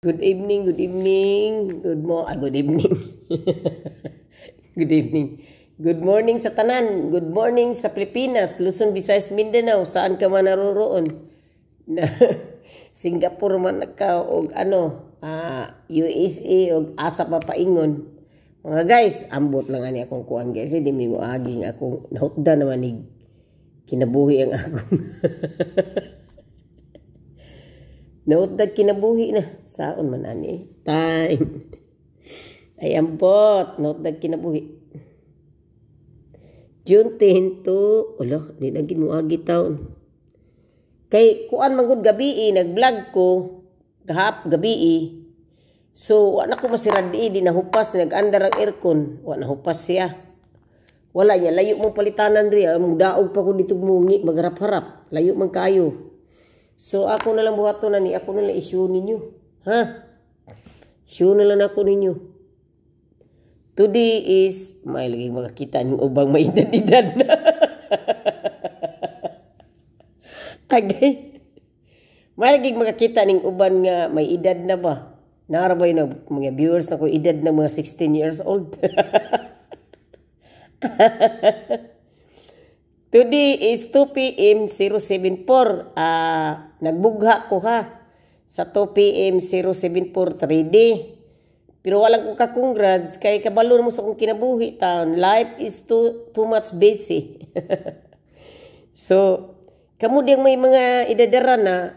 Good evening, good evening, good evening. Good evening. Good morning sa tanan. Good morning sa Pilipinas, Luzon, Visayas, Mindanao, saan ka man naroroon. Na Singapore man ka og ano, USA og asa pa paingon. Mga guys, ambot lang ani akong kuan, guys, di mi mo aging akong nahutda naman ni kinabuhi ang akong Nautdag kinabuhi na. Saon man ani. Time. Ay ambot. Nautdag kinabuhi. June 10 to, ulo, di na mo agi taon. Kay kuan man gud gabi, nag-vlog ko gahap gabi. So, wa na ko masirad di, di nahupas, nag-andar ang aircon, wa nahupas siya. Wala niya, layo mong palitanan diri, daog pa ko dito mungi, magharap-harap, layo man kayo. So, ako na lang buhaton na ni, ako na lang issue ninyo. Ha? Issue na lang ako ninyo. Today is, may lagi makakita ng ubang may edad-edad na. Okay. May lagi makakita ng uban nga may edad na ba? Naarabay na mga viewers na ko edad na mga 16 years old. Today is 2 p.m. 074. Nagbugha ko ha. Sa 2 p.m. 074 3D. Pero walang ko ka-congrats kay kabalo mo sa akong kinabuhi taon. Life is too much busy. So, kamo diyang may mga idadara na,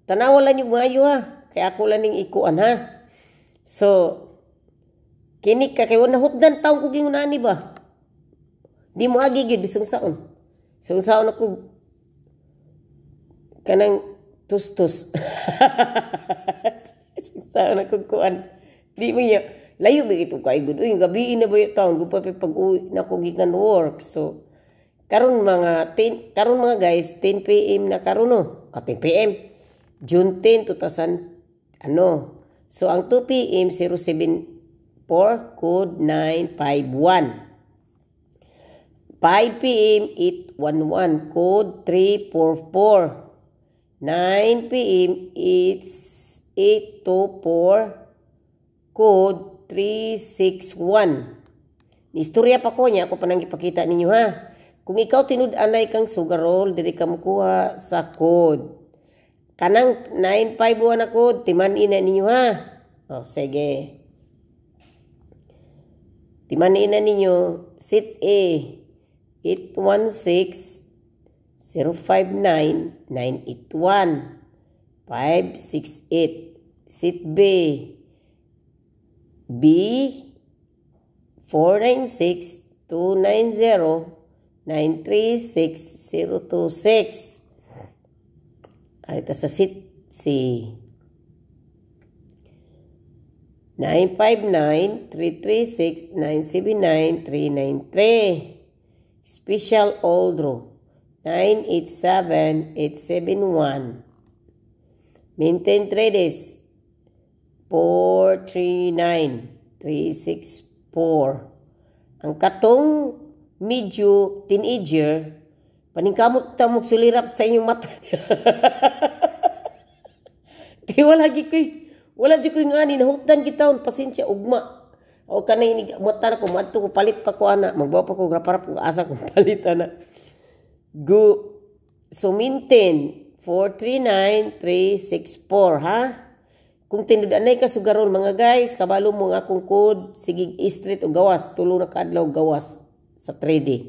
tanawa lang yung maayo ha. Kaya ako lang ning ikuan ha. So, kini ka kay wala hutdan taon ko gingunani ba? Di mo agi gid bisong saon. Sa unsaon ako kanang tustos. Sa ako kuan. Di mo niya layo ba ito kay gud. Uy, gabi na ba yung taon ko pa pag uwi na ko gikan work. So karon mga 10, karon mga guys, 10 PM na karon no. Ah, 10 PM. June 10, 2000 ano. So ang 2 PM 074 code 951. 5 p.m. 811 code 344. 9 p.m. it's 824 code 361. Istorya pa ko niya, ako pa nang ipakita ninyo ha. Kung ikaw tinud-anay kang sugarol, diri ka mukuha sa code. Kanang 951 na code, timan-in na ninyo ha. O, sige. Timan-in na ninyo, sit A. 816 059 981 568. Seat B B 496 290 936 026. Ay, sa seat C 959 336 979 393. Special all draw 987 871. Maintain trades 439 364. Ang katong medyo teenager, paningkamot ta mo sulirap sa inyong mata. Kay wala gi koy, wala jud koy ngani nahutdan gitawon, pasensya ugma. O kanay ni mata na ko madto ko palit pa ko ana, magbawa pa ko graparap ko asa ko palit ana. Go so maintain 439 364 ha. Kung tinud-anay ka sugarol mga guys, kabalo mo ang akong code sige street o gawas, tulo na kaadlaw gawas sa 3D.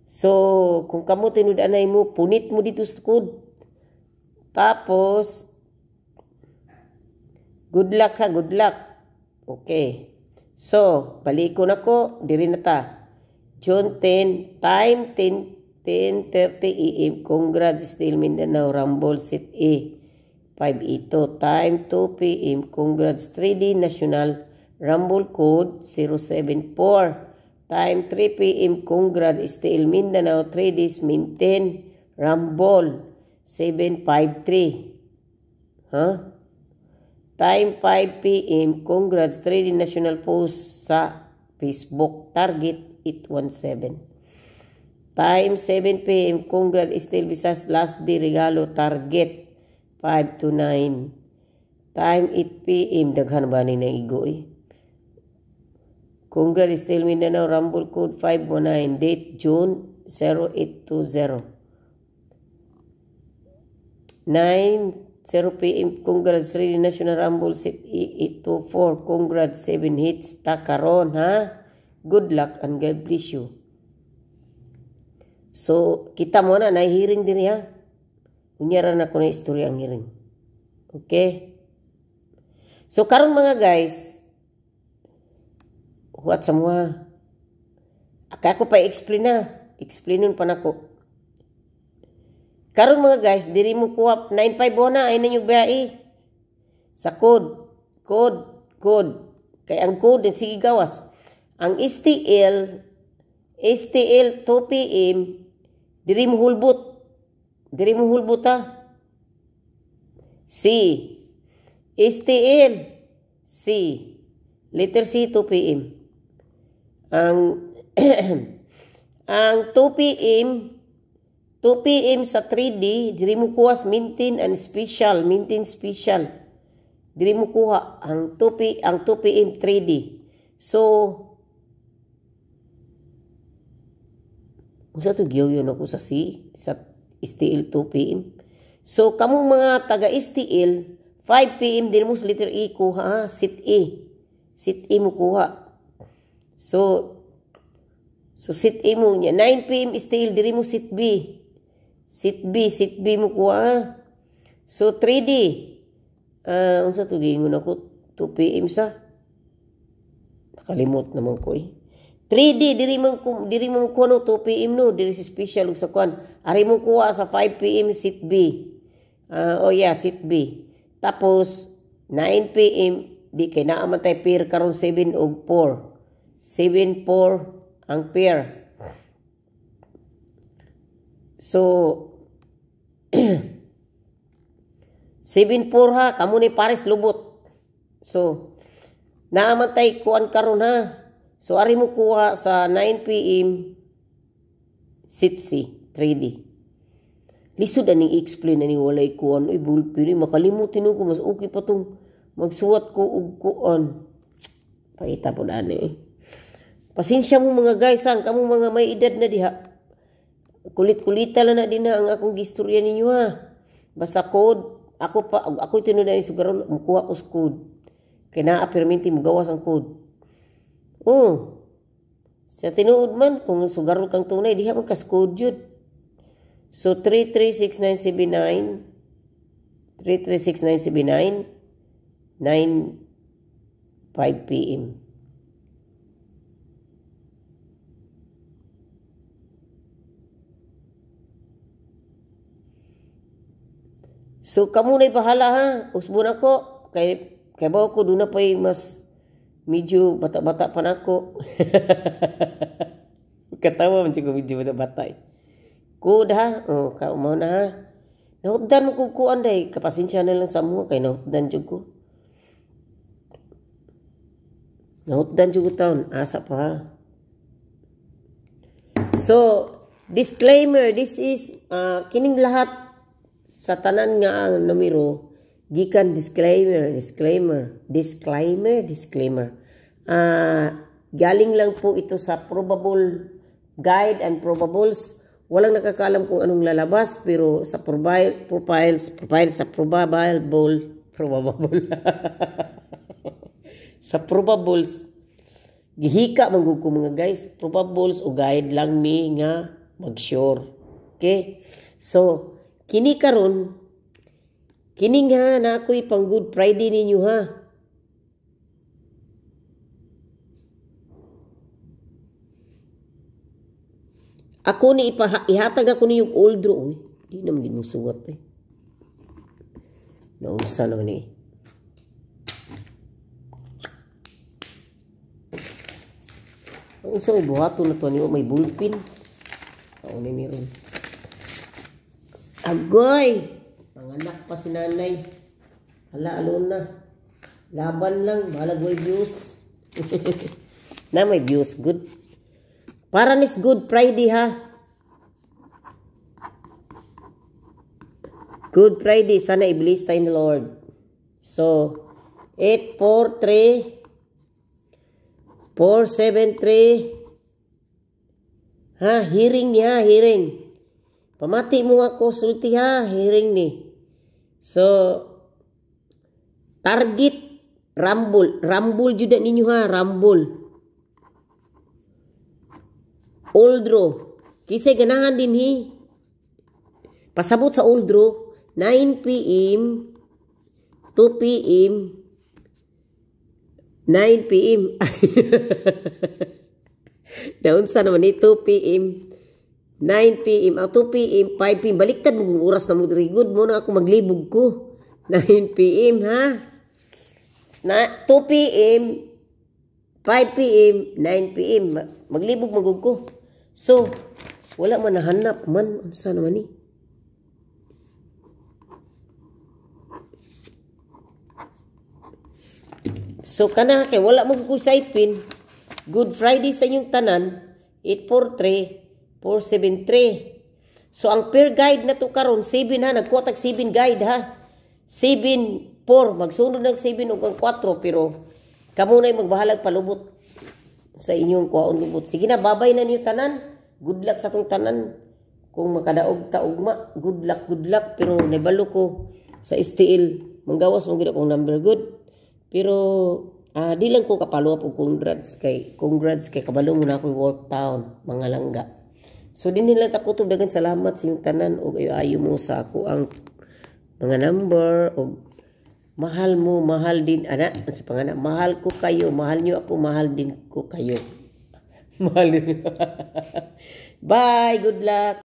So kung kamo tinud-anay mo, punit mo dito sa code. Tapos good luck ha, good luck. Okay. So, baliko na ko, diri na ta. June 10, time 10, 10:30 AM. Congrats, Still Mindanao, Rumble, Set A. 5 ito. Time 2 PM. Congrats, 3D National, Rumble Code 074. Time 3 PM. Congrats, Still Mindanao, 3Ds, Maintain, Rumble 753. Huh? Time 5 p.m. Congrats 3D National Post sa Facebook. Target 817. Time 7 p.m. Congrats Still Visas Last Day Regalo. Target 5 to 9. Time 8 p.m. Daghan ba ni naigo eh. Congrats, STL Mindanao, Rumble code 519, date June 0820. 9:0 p.m. Congrats, 3D National Rumble set 824. Congrats, 7 hits ta karon ha. Good luck and God bless you. So, kita mo na, nahihiring din ha. Unya na ko na istorya ang hearing. Okay? So, karon mga guys, huwat sa mga. Kaya ako pa i-explain na. Explainon pa nako. Karon mga guys, diri mo kuha 951 na ay ninyo bayai. Sa code, code, code. Kay ang code sige gawas. Ang STL, STL 2 PM, diri mo hulbot. Diri mo hulbot ha. C. STL C. Letter C, 2 PM. Ang 2 PM, 2 PM sa 3D, diri mo kuha maintain and special, maintain special. Diri mo kuha ang 2 PM 3D. So unsa to, giyaw ako sa C sa STL 2 PM. So kamong mga taga STL 5 PM, din mo sa letter E kuha ha, sit E. Sit E mo kuha. So sit E mo niya. 9 PM STL, diri mo sit B. Sit B, sit B mo kuha. So 3D. Unsa to, giingon ako 2 PM sa. Nakalimot naman ko eh. 3D diri mo kuha no 2 PM no, diri si special ug sa kuan. Ari mo kuha sa 5 PM sit B. Oh yeah, sit B. Tapos 9 PM di kay naa man tay pair karon 7 ug 4. 7 4 ang pair. So 7 4 ha, kamo ni Paris lubot. So naa man tay kuan karon ha. So ari mo kuha sa 9 PM sit C 3D. Lisod aning i-explain ani walay kuan oy, ballpen oy, makalimot tinuod ko. Mas okay pa tong magsuwat ko og kuan. Pakita po ani eh. Pasensya mo mga guys, ang kamo mga may edad na diha. Kulit-kulita lang na din ha ang akong gistorya ninyo ha. Basta code, ako pa ako tinuod ani sugarol, mukuha ko sa code. Kay naa perminti mugawas ang code. Oh. Sa tinuod man kung sugarol kang tunay diha man kas code jud. So 336979, 336979, 9 5 PM. So kamo na'y bahala ha. Usbon ako kay kay bawo ko duna pay mas medyo bata-bata pa nako. Katawa man ko medyo bata-bata eh. Code ha. Oh, ka mo na ha. Nahutdan mo kung kuan day. Kapasensya na lang sa mo kay nahutdan jud ko. Nahutdan jud ko taon. Asa pa ha. So, disclaimer, this is kining lahat sa tanan nga ang numero gikan disclaimer, disclaimer, disclaimer, disclaimer. Galing lang po ito sa probable guide and probables. Walang nakakaalam kung anong lalabas, pero sa profile, profiles, profile sa probable, probable. Sa probables, gihika man ko mga guys, probables o guide lang mi nga mag-sure. Okay? So, kini karon, kini nga na ako'y pang Good Friday ninyo ha. Ako ni ihatag ako ni yung old draw. Uy, di naman gid mo suwat eh. Naunsa naman eh. Unsa may buhaton na to niyo, may bullpen. Ako ni meron. Agoy! Panganak pa si nanay. Hala, alon na. Laban lang. Bahalag way views. Na may views. Good. Para nis Good Friday ha. Good Friday. Sana i-bless tayo ni Lord. So, 843 473. Ha, hearing niya, hearing. Pamati mo ako, sulti ha, hearing ni. So, target, rumble. Rumble jud ninyo ha, rumble. Oldro. Kisay ganahan din hi. Pasabot sa Oldro, 9 p.m., 2 p.m., 9 p.m. Naunsa naman ni 2 p.m. 9 p.m. Ah, 2 p.m. 5 p.m. Baliktad mo kung oras na mo diri. Good mo na ako maglibog ko. 9 p.m. ha. Na 2 p.m. 5 p.m. 9 p.m. Maglibog magug ko. So, wala man nahanap man. Unsa naman ni? So kana kay wala mo ko saipin. Good Friday sa inyong tanan, 843 473. So ang pair guide na to karon 7 ha, nagkuha tag 7 guide ha. 7 4 magsunod ng 7 ug ang 4, pero kamo na magbahalag palubot sa inyong kuhaon lubot. Sige na, babay na niyo tanan. Good luck sa atong tanan. Kung makadaog ta ugma, good luck, good luck, pero nibalo ko sa STL manggawas mo gid akong number good. Pero di lang ko kapalo up og congrats kay kabalo mo na ako work town mga langga. So din nila takutob, dagan salamat sa inyong tanan og ayo mo sa ako ang mga number og mahal mo, mahal din ana sa pangana, mahal ko kayo, mahal niyo ako, mahal din ko kayo. Mahal. Bye, good luck.